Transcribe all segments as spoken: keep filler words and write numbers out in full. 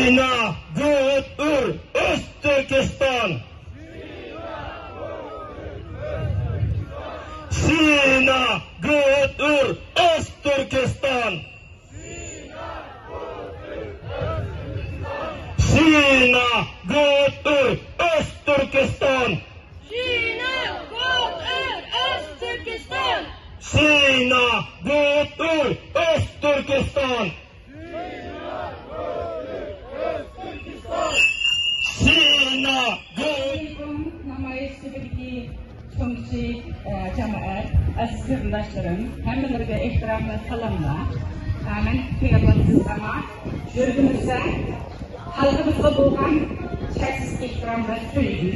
China, gut ur, Östürkistan! China, gut ur, Östürkistan! China, gut ur, Östürkistan! China, gut ur, Östürkistan! China, gut ur, Östürkistan! China, gut نامايىش تۈرىدىكى چوڭ-كىچىك، ئە، جامائەت، ئەزىز قېرىنداشلىرىم، ھەممىلىرىگە ئېھتىرام ۋە سالاملار. ئە، مەن كۈتۈۋاتىسىز، ئەمما يۈرىكىمىزدە خەلقىمىزغا بولغان چەكسىز ئېھتىرام ۋە سۆيگۈ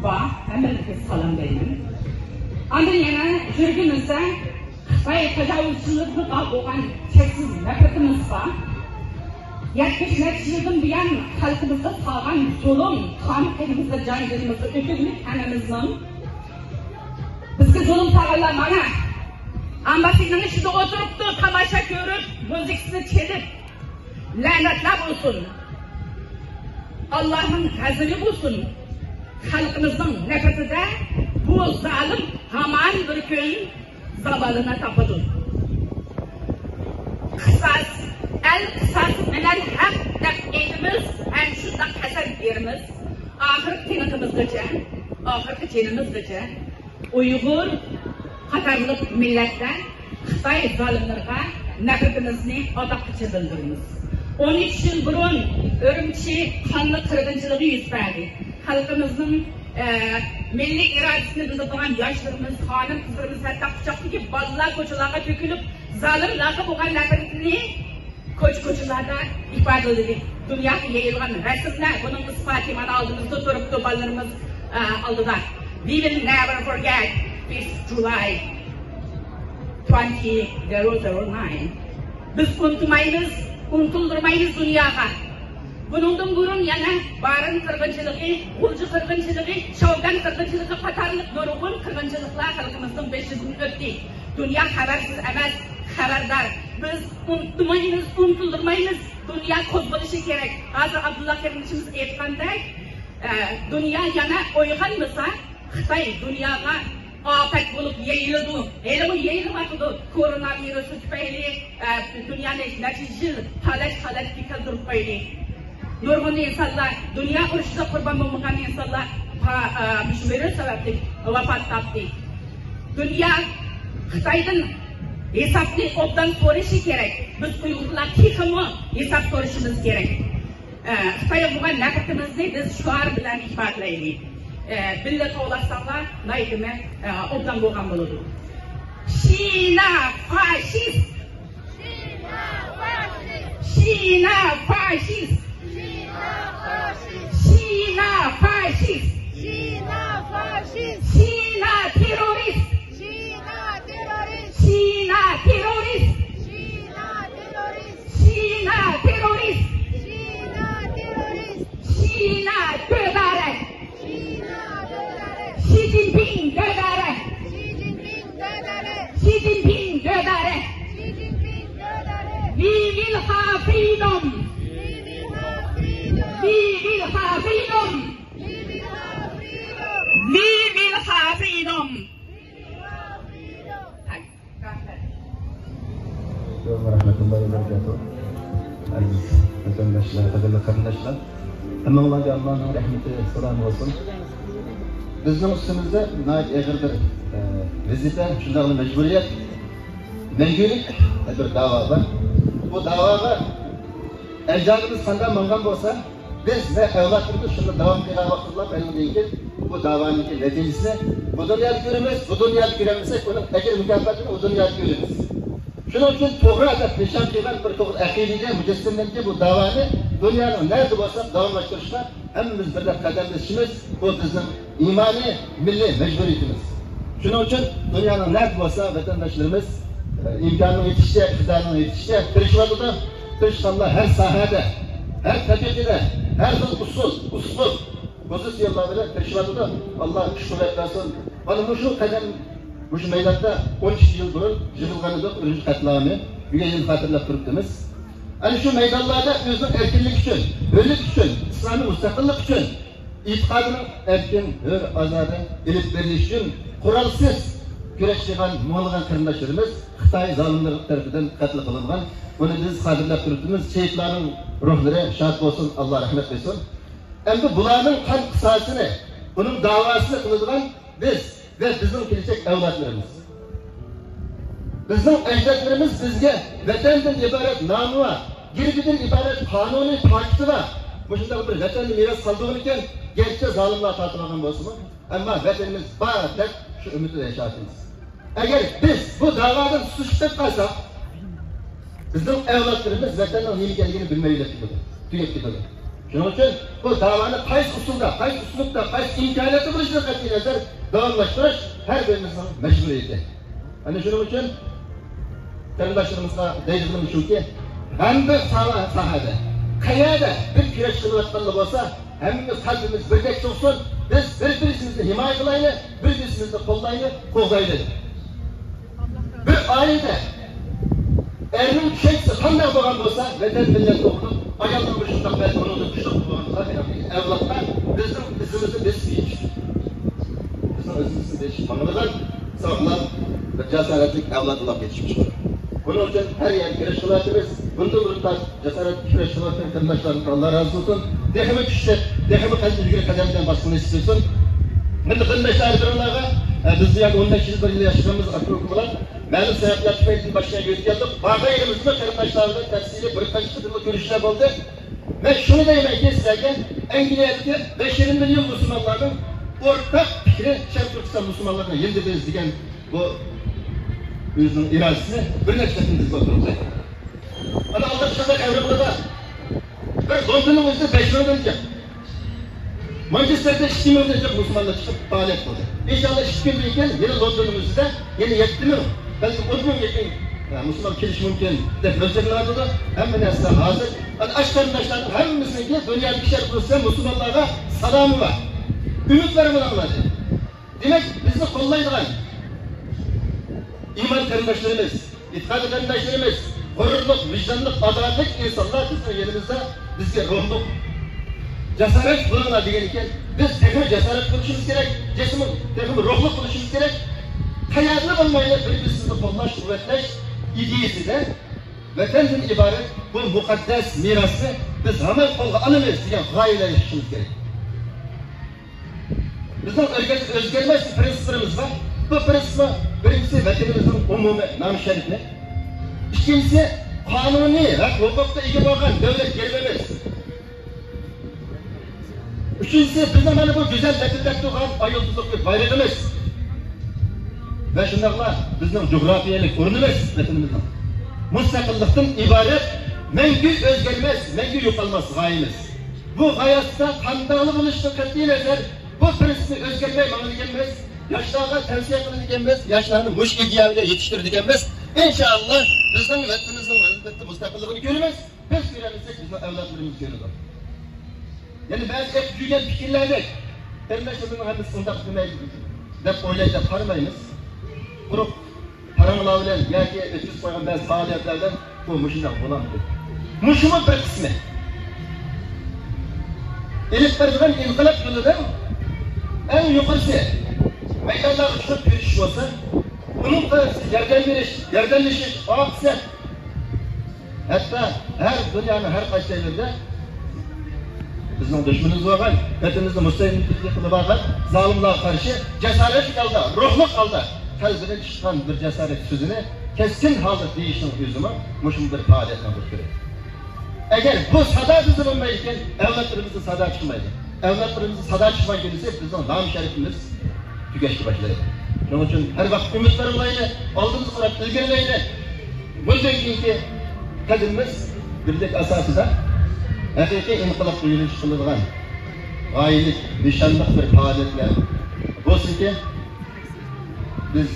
بار. ھەممىلىرىگە سالام دەيمەن. ئاندىن يەنە يۈرىكىمىزدە خىتاي تاجاۋۇزچىلىرىغا بولغان چەكسىز نەپرىتىمىز بار. يەتمىش نەچچە يىلدىن بۇيان خەلقىمىزگە سالغان زۇلۇم، قان قېنىمىزدا، جان جېنىمىزدا ئۆتۈلمىش ئانىمىزنىڭ بىزگە زۇلۇم سالغانلار مانا ئامباسىنىڭ ئىچىدە ئولتۇرۇپتۇ، تاماشا كۆرۈپ، مۇزىكىسىنى چېلىپ، لەنەتلەر بولسۇن، ئاللانىڭ غەزىپى بولسۇن. خەلقىمىزنىڭ نەپرىتىدە بۇ زالىم ھامان بىر كۈن زاۋالىنى تاپىدۇ. قىساس، ئەل قىساسى بىلەن ھەق دەپ ئېيتىمىز ھەم شۇنداق قەسەم بېرىمىز. ئاخىرقى تىنىقىمىزغىچە، ئاخىرقى جېنىمىزغىچە ئۇيغۇر قاتارلىق مىللەتلەر خىتاي زالىملىرىغا نەپرىتىمىزنى ئاداققىچە بىلدۈرىمىز. ئون ئۈچ يىل بۇرۇن ئۈرۈمچى قانلىق قىرغىنچىلىقى يۈز بەردى. خەلقىمىزنىڭ، ئە، مىللىي ئىرادىسىنى بىلدۈرىدىغان ياشلىرىمىز، خانىم-قىزلىرىمىز، ھەتتا قۇچاقتىكى بالىلار كوچىلارغا تۆكۈلۈپ، زالىملارغا بولغان نەپرىتىنى كوچا-كوچىلاردا ئىپادىلىدى. دۇنياغا يېيىلغان رەسىملەر بۇنىڭ ئىسپاتى مانا ئالدىمىزدا تۇرۇپتۇ بالىلىرىمىز، ئە، ئالدىدا. We will never forget fifth July twenty zero zero nine. بىز ئۇنتۇمايمىز، ئۇنتۇلدۇرمايمىز دۇنياغا. بۇنىڭدىن بۇرۇن يەنە بارىن قىرغىنچىلىقى، غۇلجا قىرغىنچىلىقى، شياۋگۈەن قىرغىنچىلىقى قاتارلىق نۇرغۇن قىرغىنچىلىقلار خەلقىمىزنىڭ بېشىدىن ئۆتتى. دۇنيا خەۋەرسىز ئەمەس، خەۋەردار. بىز ئۇنتۇمايمىز، ئۇنتۇلدۇرمايمىز. دۇنيا قوزغىلىشى كېرەك. ھازىر ئابدۇللا قېرىندىشىمىز ئېيتقاندەك، ئە، دۇنيا يەنە ئويغانمىسا، خىتاي دۇنياغا ئاپەت بولۇپ يېيىلىدۇ. ھېلىمۇ يېيىلىۋاتىدۇ. كورونا ۋىرۇسى تۈپەيلى، ئە، دۇنيانى نەچچە يىل پالەچ-پالەچكە كەلتۈرۈپ قويدى. نۇرغۇن ئىنسانلار، دۇنيا ئۇرۇشىدا قۇربان بولمىغان ئىنسانلار پا-، ئە، مۇشۇ ۋىرۇس سەۋەبلىك ۋاپات تاپتى. دۇنيا خىتايدىن ھېسابنى ئوبدان سورىشى كېرەك. بىز ئۇيغۇرلار تېخىمۇ ھېساب سورىشىمىز كېرەك. ئە، خىتايغا بولغان نەپرىتىمىزنى بىز شوئار بىلەن ئىپادىلەيلى. ئە، بىللە توۋلاشساڭلار ناھايىتىمۇ، ئە، ئوبدان بولغان بولىدۇ. شىنا فاشىست! شىنا فاشىست! شىنا فاشىست! شىنا تېررورىست! شىنا تېررورىست! شىنا تېررورىست! شىنا تېررورىست! شىنا تېررورىست! شىنا تېررورىست! شىنا دۆدارە! شىنا دۆدارە! شى جىنپىڭ دۆدارە! شى جىنپىڭ دۆدارە! شى جىنپىڭ دۆدارە! شى جىنپىڭ دۆدارە! We will have freedom! We will have freedom! We will have freedom! We will have freedom! We will have freedom! We will have freedom! ئەلەيكۇم ۋە رەھمەتۇللاھى ۋە بەرىكاتۇھ. ئەزىز ۋەتەنداشلار، قەدىرلىك قېرىنداشلار، ھەممىڭلارغا ئاللانىڭ رەھمىتى، سالامى بولسۇن. بىزنىڭ ئۈستىمىزدە ناھايىتى ئېغىر بىر، ئە، ۋەزىپە، شۇنداقلا مەجبۇرىيەت. مەڭگۈلۈك بىر داۋا بار. بۇ داۋاغا ئەجدادىمىز قانداق ماڭغان بولسا، بىز ۋە ئەۋلادلىرىمىز شۇنى داۋام قىلغان ۋاقىتلار ئەلدىن كېيىن بۇ داۋانىڭكى نەتىجىسىنى بۇ دۇنيادا كۆرىمىز، بۇ دۇنيادا كۆرەلمىسەك، ئۇنىڭ ئەجىر مۇكاپاتىنى ئۇ دۇنيادا كۆرىمىز. شۇنىڭ ئۈچۈن توغرا دەپ نىشان قىلغان بىر توغرا ئەقىدىگە مۇجەسسەملەنگەن بۇ داۋانى دۇنيانىڭ نەدە بولسا داۋاملاشتۇرۇشقا ھەممىمىز بىرلەپ قەدەم بېسىشىمىز، بۇ بىزنىڭ ئىمانىي مىللىي مەجبۇرىيىتىمىز. شۇنىڭ ئۈچۈن دۇنيانىڭ نەدە بولسا ۋەتەنداشلىرىمىز، ئىمكاننىڭ يېتىشىچە، ئىقتىدارنىڭ يېتىشىچە تىرىشىۋاتىدۇ. تىرىشقانلار ھەر ساھەدە، ھەر تەبىقىدە، ھەر خىل ئۇسۇل، ئۇسلۇب، پوزىتسىيەلەر بىلەن تىرىشىۋاتىدۇ. ئاللا كۈچ قۇۋۋەت بەرسۇن. مانا مۇشۇ قەدەم، مۇشۇ مەيداندا ئون ئىككى يىل بۇرۇن يىغىلغان ئىدۇق، ئۈرۈمچى قەتلىئامى. بۈگۈن يەنە خاتىرىلەپ تۇرۇپتىمىز. ئەنە شۇ مەيدانلاردا ئۆزىنىڭ ئەركىنلىكى ئۈچۈن، بىرلىك ئۈچۈن، ئىسلامىي مۇستەقىللىق ئۈچۈن، ئېتىقادىنىڭ ئەركىن، ھۆر، ئازادە ئېلىپ بېرىلىشى ئۈچۈن قورالسىز كۈرەش قىلغان مىڭلىغان قېرىنداشلىرىمىز خىتاي زالىملىرى تەرىپىدىن قەتل قىلىنغان. بۇنى بىز قەدىرلەپ تۇرۇپتىمىز. شېھىتلارنىڭ روھلىرى شاد بولسۇن، ئاللا رەھمەت قىلسۇن. ئەمدى بۇلارنىڭ قان قىساسىنى، بۇنىڭ داۋاسىنى قىلىدىغان بىز ۋە بىزنىڭ كېلىچەك ئەۋلادلىرىمىز. بىزنىڭ ئەجدادلىرىمىز بىزگە ۋەتەندىن ئىبارەت نامى بار، گېربىدىن ئىبارەت قانۇنىي پاكىتى بار مۇشۇنداق بىر ۋەتەننى مىراس قالدۇرغىنىكەن، گەرچە زالىملار تارتىۋالغان بولسىمۇ، ئەمما ۋەتىنىمىز بار دەپ شۇ ئۈمىدتە ياشاۋاتىمىز. ئەگەر بىز بۇ داۋادىن سۇسۇپ كېتىپ قالساق، بىزنىڭ ئەۋلادلىرىمىز ۋەتەننىڭ نېمە ئىكەنلىكىنى بىلمەي ئۆلۈپ كېتىدۇ، تۈگەپ كېتىدۇ. شۇنىڭ ئۈچۈن بۇ داۋانى قايسى ئۇسۇلدا، قايسى ئۇسلۇبتا، قايسى ئىمكانىيەتتە بولۇشىدىن قەتئىينەزەر داۋاملاشتۇرۇش ھەر بىرىمىزنىڭ مەجبۇرىيىتى. ئەنە شۇنىڭ ئۈچۈن قېرىنداشلىرىمىزغا دەيدىغىنىم شۇكى، ھەممە ساھە-، ساھەدە، قەيەردە بىر كۈرەش قىلىۋاتقاندا بولسا، ھەممىمىز قەلبىمىز بىردەك تۇغسۇن، بىز بىر-بىرىمىزنى ھىمايە قىلايلى، بىر-بىرىمىزنى قوللايلى، قوغدايلى. بىر ئائىلىدە ئەرنىڭ چۈشەنچىسى قانداق بولغان بولسا، ۋەتەن، مىللەت توغرىلىق، ئايالنىڭ مۇشۇنداق بەلكى ئۇنىڭدىن كۈچلۈك بولغان ئەۋلادقا بىزنىڭ ئىزىمىزنى بېسىپ يېتىش. بىزنىڭ ئىزىمىزنى بېسىپ ماڭىدىغان ساغلام، بىر جاسارەتلىك ئەۋلاد بولۇپ يېتىشىپ چىقىدۇ. بۇنىڭ ئۈچۈن ھەر يەردە كۈرەش قىلىۋاتىمىز. بۇندىن بۇرۇن جاسارەتلىك كۈرەش قىلىۋاتقان قېرىنداشلاردىن ئاللا رازى بولسۇن. تېخىمۇ كۈچلۈك، تېخىمۇ قەلبى ئىلگىرى قەدەم بىلەن باسقىنى نېسىپ قىلسۇن. مەن قېرىنداشلار بىرىڭلارغا، ئە، بىز بۇ يەردە ئون بەش يىل، بىر يىل ياشىغانمىز، ئاكا-ئۇكا بىلەن. مەلۇم سەۋەبلەر تۈپەيلىدىن باشقا يەرگە ئۆتۈپ كەلدۇق. بارغان يېرىمىزدە قېرىنداشلار بىلەن تەپسىلىي بىر قانچە قېتىملىق كۆرۈشۈشلەر بولدى. مەن شۇنى دەيمەنكى، سىلەرگە ئەنگلىيەدىكى بەش يېرىم مىليون مۇسۇلمانلارنىڭ ئورتاق پىكرى، شەرقىي تۈركىستان مۇسۇلمانلىرىنىڭ يىلدا بىز دېگەن بۇ ئۆزىنىڭ ئىرادىسىنى بىر نەچچە قېتىم بىز بىلدۈردۇق. ئانا ئالدىدا شۇنداق ئەۋرىقلىدا بىر لوندوننىڭ ئۆزىدە بەش مىڭدىن جىق، مانچېستېردا ئىككى مىڭدىن جىق مۇسۇلمانلار چىقىپ پائالىيەت قىلدى. ئىنشاللا ئىككى كۈندىن كېيىن يەنە لوندوننىڭ ئۆزىدە يەنە يەتتە مىڭ، بەلكىم ئوتتۇز مىڭ يېقىن، ئە، مۇسۇلمان كېلىشى مۇمكىن دەپ مۆلچەرلىنىۋاتىدۇ. ھەممە نەرسە ھازىر. ئانا ئاشۇ قېرىنداشلارنىڭ ھەممىسىنىڭكى دۇنيادىكى شەرقىي تۈركىستان مۇسۇلمانلارغا سالامى بار. ئۈمىد بەرمەڭلار. دېمەك، بىزنى قوللايدىغان ئىمان قېرىنداشلىرىمىز، ئېتىقادىي قېرىنداشلىرىمىز، غۇرۇرلۇق، ۋىجدانلىق، ئادالەتلىك ئىنسانلار بىزنىڭ يېنىمىزدا، بىزگە روھلۇق، جاسارەت بولۇڭلار دېگەن ئىكەن. بىز تېخىمۇ جاسارەت بولۇشىمىز كېرەك، جېسىم-، تېخىمۇ روھلۇق بولۇشىمىز كېرەك. قەيەردىلا بولمايلى، بىر-بىرىمىزنى قوللاش، قۇۋۋەتلەش ئىدىيىسىدە ۋەتەندىن ئىبارەت بۇ مۇقەددەس مىراسنى بىز ھامان قولغا ئالىمىز دېگەن غايىلەرگە چىقىشىمىز كېرەك. بىزنىڭ ئۆزگەر-، ئۆزگەرمەس پىرىنسىپلىرىمىز بار. بۇ پىرىنسىپلار، بىرىنچىسى، ۋەتىنىمىزنىڭ ئومۇمىي نامى شەرىپى. ئىككىنچىسى، قانۇنىي ھەق ھوقۇققا ئىگە بولغان دۆلەت گېربىمىز. ئۈچىنچىسى، بىزنىڭ مانا بۇ گۈزەل ۋەتىندە تۇرغان ئاي يۇلتۇزلۇق بىر بايرىقىمىز. ۋە شۇنداقلا بىزنىڭ جۇغراپىيەلىك ئورنىمىز، ۋەتىنىمىزنىڭ مۇستەقىللىقتىن ئىبارەت مەڭگۈ ئۆزگەرمەس، مەڭگۈ يوقالماس غايىمىز. بۇ غايە ئاستىدا قانداقلا بولۇشىدىن قەتئىينەزەر، بۇ پىرىنسىپنى ئۆزگەرتمەي ماڭىدىكەنمىز، ياشلارغا تەۋسىيە قىلىدىكەنمىز، ياشلارنى مۇشۇ ئىدىيە بىلەن يېتىشتۈرىدىكەنمىز. ئىنشائاللا، بىزنىڭ ۋەتىنىمىزنىڭ ئەلۋەتتە مۇستەقىللىقىنى كۆرىمىز. بىز كۆرەلمىسەك، بىزنىڭ ئەۋلادلىرىمىز كۆرىدۇ. يەنى بەزى ئېقىپ يۈرگەن پىكىرلەردەك، قېرىنداشلىرىمىزنىڭ ھەممىسى ئۇنداق دېمەيدۇ دەپ ئويلايدۇ دەپ قارىمايمىز. قۇرۇق پاراڭلار بىلەن ياكى ئۆتكۈزۈپ قويغان بەزى پائالىيەتلەر بىلەن بۇ مۇشۇنداق بولامدۇ؟ مۇشۇمۇ بىر قىسمى. ئېلىپ بېرىلگەن ئىنقىلاب يولىدا ئەڭ يۇقىرىسى مەيدانلارغا چىقىپ كۆرۈشۈش بولسا، ئۇنىڭغا ياردەم بېرىش، ياردەملىشىش، ئاقسەت، ھەتتا ھەر دۇنيانىڭ ھەر قايسى جايلىرىدا بىزنىڭ دۈشمىنىمىز بولغان، ۋەتىنىمىزنى مۇستەملىكە قىلىپ ئالغان زالىملارغا قارشى جاسارەتلىك ھالدا، روھلۇق ھالدا قەلبىدىن چىققان بىر جاسارەت سۆزىنى كەسكىن ھالدا دېيىشنىڭ ئۆزىمۇ مۇشۇ بىر پائالىيەتنىڭ بىر تۈرى. ئەگەر بۇ سادا بىزدە بولمايدىكەن، ئەۋلادلىرىمىزدىن سادا چىقمايدۇ. ئەۋلادلىرىمىزدىن سادا چىقمايدۇ دېسە، بىزنىڭ نام شەرىپىمىز تۈگەشكە باشلايدۇ. شۇنىڭ ئۈچۈن ھەر ۋاقىت ئۈمىدۋار بولايلى، ئالدىمىزغا قاراپ ئىلگىرىلەيلى. بۇندىن كېيىنكى قەدىمىمىز بىرلىك ئاساسىدا ھەقىقىي ئىنقىلابقا يۆنىلىش قىلىدىغان غايىلىك، نىشانلىق بىر پائالىيەتلەر بولسۇنكى، بىز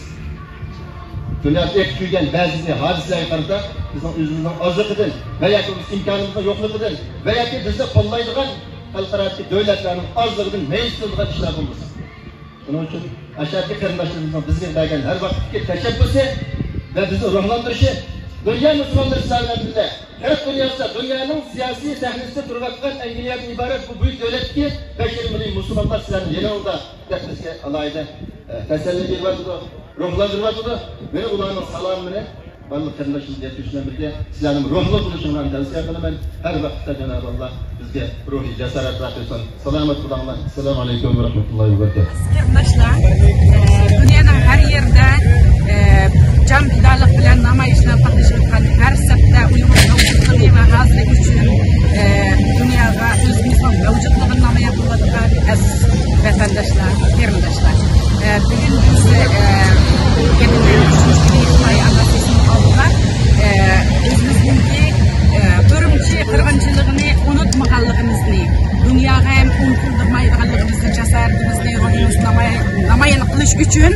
دۇنيادا ئېقىپ يۈرگەن بەزى ھادىسىلەرگە قارىتا بىزنىڭ ئۆزىمىزنىڭ ئازلىقىدىن ۋە ياكى ئىمكانىمىزنىڭ يوقلۇقىدىن ۋە ياكى بىزنى قوللايدىغان خەلقئارادىكى دۆلەتلەرنىڭ ئازلىقىدىن مەيۈس قىلىدىغان ئىشلار بولمىسۇن. شۇنىڭ ئۈچۈن ئاشۇ قېرىنداشلىرىمىزنىڭ بىزگە بەرگەن ھەر ۋاقىتتىكى تەشەببۇسى ۋە بىزنى روھلاندۇرۇشى، دۇنيا مۇسۇلمانلىرى سىلەر بىلەن بىللە غەرب دۇنياسىدا، دۇنيانىڭ سىياسىي سەھنىسىدە تۇرۇۋاتقان ئەنگلىيەدىن ئىبارەت بۇ بۈيۈك دۆلەتتىكى بەش يۈز مىليون مۇسۇلمانلار سىلەرنىڭ يېنىڭىزدا دەپ بىزگە ئالاھىدە، ئە، تەسەللى بېرىۋاتىدۇ، روھلاندۇرۇۋاتىدۇ. مەن ئۇلارنىڭ سالامىنى بارلىق قېرىنداشلىرىمىزغا يەتكۈزۈشۈم بىلەن بىرگە، سىلەرنىڭ روھلۇق بولۇشۇڭلارنى تەۋسىيە قىلىمەن. ھەر ۋاقىتتا جانابى ئاللا بىزگە روھىي جاسارەت ئاتا قىلسۇن. سالامەت بولۇڭلار. ئەسسالامۇ ئەلەيكۇم ۋە رەھمەتۇللاھى ۋە بەرىكاتۇھ. قېرىنداشلار، ئە، دۇنيانىڭ ھەر يېرىدە، ئە، جان پىدالىق بىلەن نامايىشلار قاتنىشىۋاتقان، ھەر سەپتە ئۇيغۇر مەۋجۇتلۇقى ۋە ھازىرلىق ئۈچۈن، ئە، دۇنياغا ئۆزىمىزنىڭ مەۋجۇتلۇقىنى نامايان قىلىۋاتقان ئەزىز ۋەتەنداشلار، قېرىنداشلار. ئە، بۈگۈن بىز، ئە، يەتتىنچى ئاينىڭ ئۈچىنچى كۈنى خىتاي ئامباسسادىسىنىڭ ئالدىدا، ئە، ئۆزىمىزنىڭكى، ئە، ئۈرۈمچى قىرغىنچىلىقىنى ئۇنتۇمىغانلىقىمىزنى، دۇنياغا ھەم ئۇنتۇلدۇرمايدىغانلىقىمىزنى، جاسارىتىمىزنى، روھىمىزنى ناماي-، نامايان قىلىش ئۈچۈن،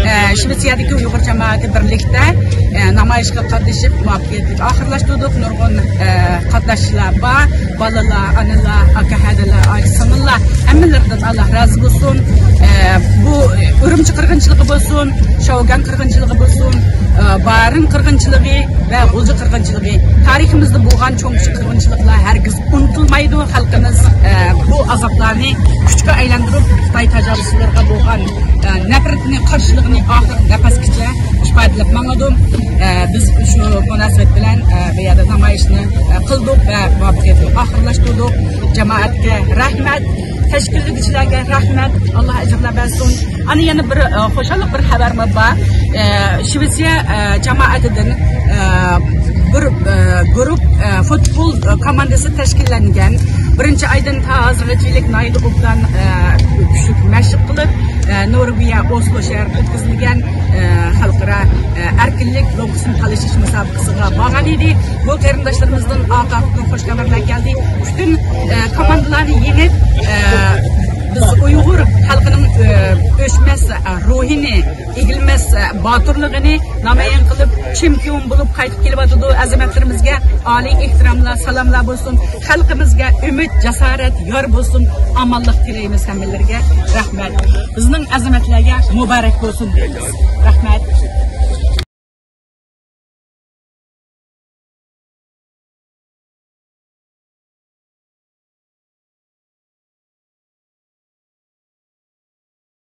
ئە، شىۋېتسىيەدىكى ئۇيغۇر جامائىتى بىرلىكتە، ئە، نامايىشقا قاتنىشىپ، مۇۋەپپەقىيەتلىك ئاخىرلاشتۇردۇق. نۇرغۇن، ئە، قاتناشچىلار بار، بالىلار، ئانىلار، ئاكا ھەدىلەر، ئاكا سىڭىللار، ھەممىلەردىن ئاللا رازى بولسۇن. ئە، بۇ ئۈرۈمچى قىرغىنچىلىقى بولسۇن، شاۋگان قىرغىنچىلىقى بولسۇن، ئە، بارىن قىرغىنچىلىقى ۋە غۇلجا قىرغىنچىلىقى، تارىخىمىزدا بولغان چوڭ كىچىك قىرغىنچىلىقلار ھەرگىز ئۇنتۇلمايدۇ. خەلقىمىز، ئە، بۇ ئازابلارنى كۈچكە ئايلاندۇرۇپ، خىتاي تاجاۋۇزچىلىرىغا بولغان، ئە، نەپرىتىنى، قارشىلىقىنى ئاخىرقى نەپەسكىچە ئىپادىلەپ ماڭىدۇ. ئە، بىز شۇ مۇناسىۋەت بىلەن، ئە، بۇ يەردە نامايىشنى، ئە، قىلدۇق ۋە مۇۋەپپەقىيەتلىك ئاخىرلاشتۇردۇق. جامائەتكە رەھمەت، تەشكىللىگۈچىلەرگە رەھمەت، ئاللا ئەجىرلەر بەرسۇن. ئانا يەنە بىر، ئە، خۇشاللىق بىر خەۋەرمۇ بار. ئە، شىۋېتسىيە، ئە، جامائىتىدىن، ئە، بىر، ئە، گۇرۇپ، ئە، فۇتبول، ئە، كوماندىسى تەشكىللەنگەن. بىرىنچى ئايدىن تا ھازىرغىچىلىك ناھايىتى ئوبدان، ئە، كۈچلۈك مەشىق قىلىپ، ئە، نورۋېگىيە، ئوسلو شەھىرىدە ئۆتكۈزۈلگەن، ئە، خەلقئارا، ئە، ئەركىنلىك لوگوسىنى تالىشىش مۇسابىقىسىغا بارغان ئىدى. بۇ قېرىنداشلىرىمىزدىن ئاقاقتىن خۇش خەۋەرلەر كەلدى. پۈتۈن، ئە، كوماندىلارنى يېڭىپ، ئە، بىز ئۇيغۇر خەلقىنىڭ، ئە، ئۆچمەس، ئە، روھىنى، ئېگىلمەس، ئە، باتۇرلۇقىنى نامايان قىلىپ، چېمپىيون بولۇپ قايتىپ كېلىۋاتىدۇ. ئەزىمەتلىرىمىزگە ئالىي ئېھتىراملار، سالاملار بولسۇن. خەلقىمىزگە ئۈمىد، جاسارەت يار بولسۇن. ئامانلىق تىلەيمىز ھەممىلىرىگە. رەھمەت. بىزنىڭ ئەزىمەتلەرگە مۇبارەك بولسۇن دەيمىز. رەھمەت.